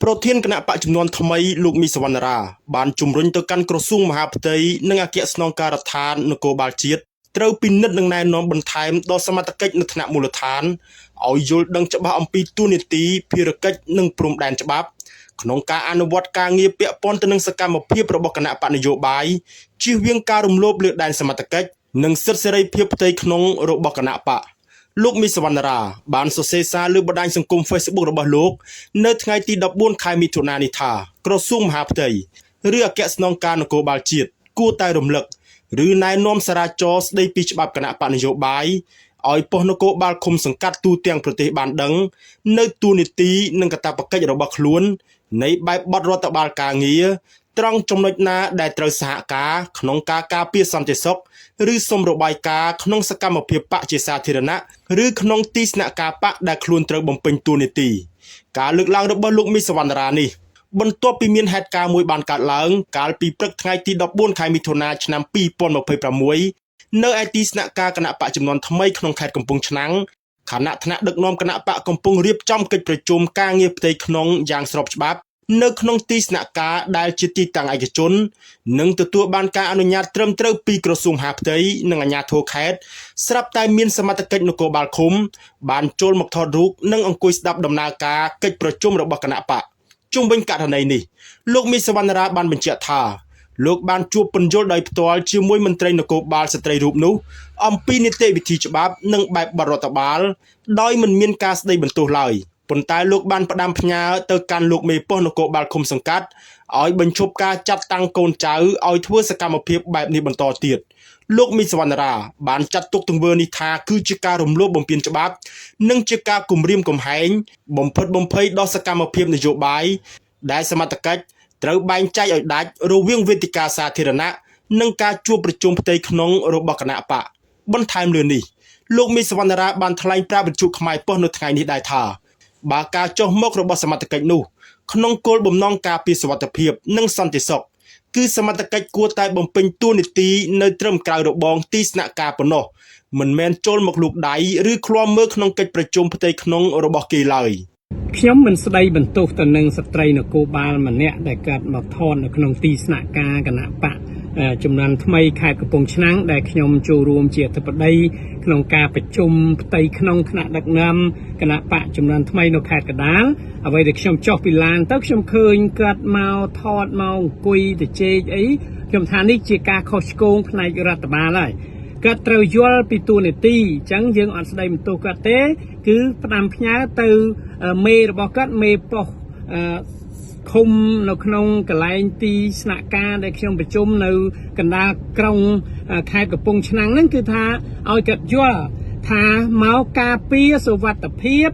ប្រធានគណបក្សជំនាន់ថ្មីលោកមីសវណ្ណរាបានជំរុញទៅកាន់ក្រសួងមហាផ្ទៃនិងអគ្គស្នងការដ្ឋាននគរបាលជាតិត្រូវពិនិត្យនិងណែនាំបន្ថែមដល់សមត្ថកិច្ចនៅថ្នាក់មូលដ្ឋានឲ្យយល់ដឹងច្បាស់អំពីតួនាទីភារកិច្ចនិងព្រំដែនច្បាប់ក្នុងការអនុវត្តការងារពាក់ព័ន្ធទៅនឹងសកម្មភាពរបស់គណបក្សនយោបាយជៀសវាងការរំលោភលើដែនសមត្ថកិច្ចនិងសិទ្ធិសេរីភាពផ្ទៃក្នុងរបស់គណបក្សលោកមីសវណ្ណរាបានសរសេរសារលើបណ្ដាញសង្គម Facebook របស់លោកនៅថ្ងៃទី14ខែមិថុនានេះថាក្រសួងមហាផ្ទៃឬអគ្គស្នងការនគរបាលជាតិគួរតែរំលឹកឬណែនាំសារាចរស្ដីពីច្បាប់គណបក្សនយោបាយឲ្យប៉ុស្តិ៍នគរបាលឃុំសង្កាត់ទូទាំងប្រទេសបានដឹង នៅតួនាទីនិងកាតព្វកិច្ចរបស់ខ្លួន នៃបែបបទរដ្ឋបាលការងារត្រង់ចំណុចណាដែលត្រូវសហការក្នុងការការពារសន្តិសុខឬសុំរបាយការណ៍ក្នុងសកម្មភាពបក្សជាសាធារណៈឬក្នុងទីស្នាក់ការបក្សដែលខ្លួនត្រូវបំពេញតួនាទីការលើកឡើងរបស់លោកមីសវណ្ណរានេះបន្ទាប់ពីមានហេតុការណ៍មួយបានកើតឡើងកាលពីព្រឹកថ្ងៃទី14ខែមិថុនាឆ្នាំ2026នៅឯទីស្នាក់ការគណបក្សចំនួនថ្មីក្នុងខេត្តកំពង់ឆ្នាំងខណៈថ្នាក់ដឹកនាំគណបក្សកំពុងរៀបចំកិច្ចប្រជុំការងារផ្ទៃក្នុងយ៉ាងស្របច្បាប់នៅក្នុងទីស្នាក់ការដែលជាទីតាំងឯកជននិងទទួលបានការអនុញ្ញាតត្រឹមត្រូវពីក្រសួងមហាផ្ទៃនិងអាជ្ញាធរខេត្តស្រាប់តែមានសមត្ថកិច្ចនគរបាលឃុំបានចូលមកថតរូបនិងអង្គុយស្ដាប់ដំណើរការកិច្ចប្រជុំរបស់គណបក្សជុំវិញករណីនេះលោកមីសវណ្ណរាបានបញ្ជាក់ថាលោកបានជួបពន្យល់ដោយផ្ទាល់ជាមួយមន្ត្រីនគរបាលស្ត្រីរូបនោះអំពីនីតិវិធីច្បាប់និងបែបបទរដ្ឋបាលដោយមិនមានការស្ដីបន្ទោសឡើយប៉ុន្តែលោកបានផ្ដាំផ្ញើទៅកាន់លោកមេប៉ុស្តិ៍នគរបាលឃុំសង្កាត់ឲ្យបញ្ឈប់ការចាត់តាំងកូនចៅឲ្យធ្វើសកម្មភាពបែបនេះបន្តទៀតលោកមីសវណ្ណរាបានចាត់ទុកទង្វើនេះថាគឺជាការរំលោភបំពានច្បាប់និងជាការគំរាមកំហែងបំផិតបំភ័យដល់សកម្មភាពនយោបាយដែលសមត្ថកិច្ចត្រូវបែងចែកឲ្យដាច់រវាងវេទិកាសាធារណៈនិងការជួបប្រជុំផ្ទៃក្នុងរបស់គណបក្សបន្ថែមលើនេះលោកមីសវណ្ណរាបានថ្លែងប្រាប់វិទ្យុខ្មែរប៉ុស្តិ៍នៅថ្ងៃនេះដែរថាបើការចុះមករបស់សមត្ថកិច្ចនោះក្នុងគោលបំណងការពារសុវត្ថិភាពនិងសន្តិសុខគឺសមត្ថកិច្ចគួរតែបំពេញតួនាទីនៅត្រឹមក្រៅរបងទីស្នាក់ការប៉ុណ្ណោះមិនមែនចូលមកលូកដៃឬឃ្លាំមើលក្នុងកិច្ចប្រជុំផ្ទៃក្នុងរបស់គេឡើយ ខ្ញុំមិនស្ដីបន្ទោសទៅនឹងស្ត្រីនគរបាលម្នាក់ដែលកើតមកថតនៅក្នុងទីស្នាក់ការគណបក្សចំនួនថ្មីខេត្តកំពង់ឆ្នាំងដែលខ្ញុំចូលរួមជាអធិបតីក្នុងការប្រជុំផ្ទៃក្នុងថ្នាក់ដឹកនាំគណបក្សចំនួនថ្មីនៅខេត្តកណ្ដាលអ្វីដែលខ្ញុំចុះពីឡានទៅខ្ញុំឃើញគាត់មកថតមកអង្គុយទៅជែកអីខ្ញុំថានេះជាការខុសឆ្គងផ្នែករដ្ឋបាលហើយគាត់ត្រូវយល់ពីតួនាទីអញ្ចឹងយើងអត់ស្ដីបន្ទោសគាត់ទេគឺផ្ដាំផ្ញើទៅមេរបស់គាត់មេប៉ុស្តិ៍ឃុំនៅក្នុងកន្លែងទីស្នាក់ការដែលខ្ញុំប្រជុំនៅកណ្ដាលក្រុងខេត្តកំពង់ឆ្នាំងហ្នឹងគឺថាឲ្យគាត់យល់ថាមកការពារសុវត្ថិភាព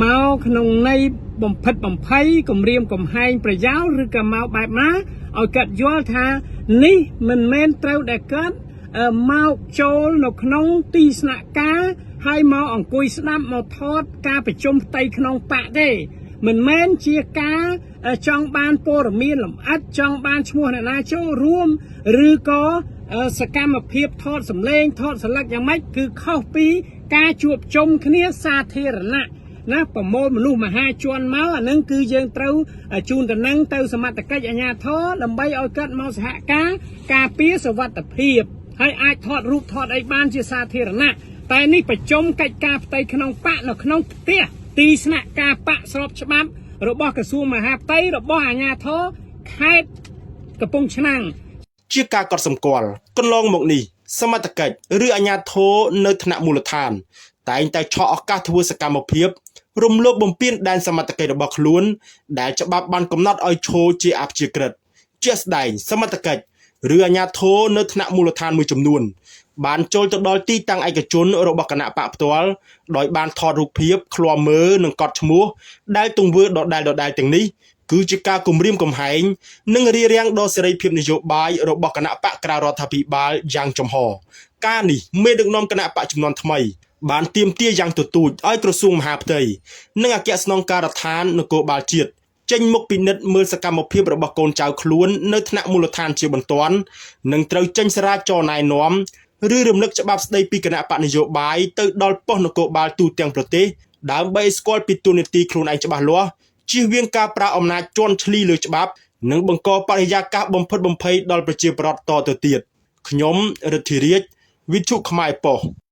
មកក្នុងន័យបំផិតបំភ័យគំរាមកំហែងប្រយោលឬក៏មកបែបណាឲ្យគាត់យល់ថានេះមិនមែនត្រូវដែលគាត់មកចូលនៅក្នុងទីស្នាក់ការហើយមកអង្គុយស្ដាប់មកថតការប្រជុំផ្ទៃក្នុងបក្សទេមិនមែនជាការចង់បានព័ត៌មានលម្អិតចង់បានឈ្មោះអ្នកណាចូលរួមឬក៏សកម្មភាពថតសម្លេងថតសន្លឹកយ៉ាងម៉េចគឺខុសពីការជួបជុំគ្នាសាធារណៈណាប្រមូលមនុស្សមហាជនមកអានឹងគឺយើងត្រូវជូនតំណែងទៅសមត្ថកិច្ចអាជ្ញាធរដើម្បីឲ្យគាត់មកសហការការពារសុវត្ថិភាពហើយអាចថតរូបថតអីបានជាសាធារណៈតែនេះប្រជុំកិច្ចការផ្ទៃក្នុងបក្សនៅក្នុងផ្ទះទីស្នាក់ការបក្សស្របច្បាប់របស់ក្រសួងមហាផ្ទៃរបស់អាជ្ញាធរខេត្តកំពង់ឆ្នាំង ជាការកត់សម្គាល់កន្លងមកនេះសមត្ថកិច្ចឬអាជ្ញាធរនៅថ្នាក់មូលដ្ឋាន តែងតែឆក់ឱកាសធ្វើសកម្មភាពរំលោភបំពានដែនសមត្ថកិច្ចរបស់ខ្លួន ដែលច្បាប់បានកំណត់ឲ្យឈរជាអព្យាក្រឹតជាក់ស្ដែងសមត្ថកិច្ចឬអាជ្ញាធរនៅថ្នាក់មូលដ្ឋានមួយចំនួន បានចូលទៅដល់ទីតាំងឯកជនរបស់គណបក្សផ្ទាល់ដោយបានថតរូបភាពឃ្លាំមើលនិងកត់ឈ្មោះដែលទង្វើដដែលៗទាំងនេះគឺជាការគំរាមកំហែងនិងរារាំងដល់សេរីភាពនយោបាយរបស់គណបក្សក្រៅរដ្ឋាភិបាលយ៉ាងចំហការនេះមេដឹកនាំគណបក្សចំនួនថ្មីបានទាមទារយ៉ាងទទូចឲ្យក្រសួងមហាផ្ទៃនិងអគ្គស្នងការដ្ឋាននគរបាលជាតិចេញមុខពិនិត្យមើលសកម្មភាពរបស់កូនចៅខ្លួននៅថ្នាក់មូលដ្ឋានជាបន្ទាន់និងត្រូវចេញសារាចរណែនាំឬរំលឹកច្បាប់ស្តីពីគណបក្សនយោបាយទៅដល់ប៉ុស្តិ៍នគរបាលទូទាំងប្រទេសដើម្បីស្គាល់ពីតួនាទីខ្លួនឯងច្បាស់លាស់ ជៀសវាងការប្រើអំណាចជាន់ឈ្លីលើច្បាប់ និងបង្កបរិយាកាសបំភិតបំភ័យដល់ប្រជាពលរដ្ឋតទៅទៀតខ្ញុំរិទ្ធីរាជវិទ្យុខ្មែរប៉ុស្តិ៍។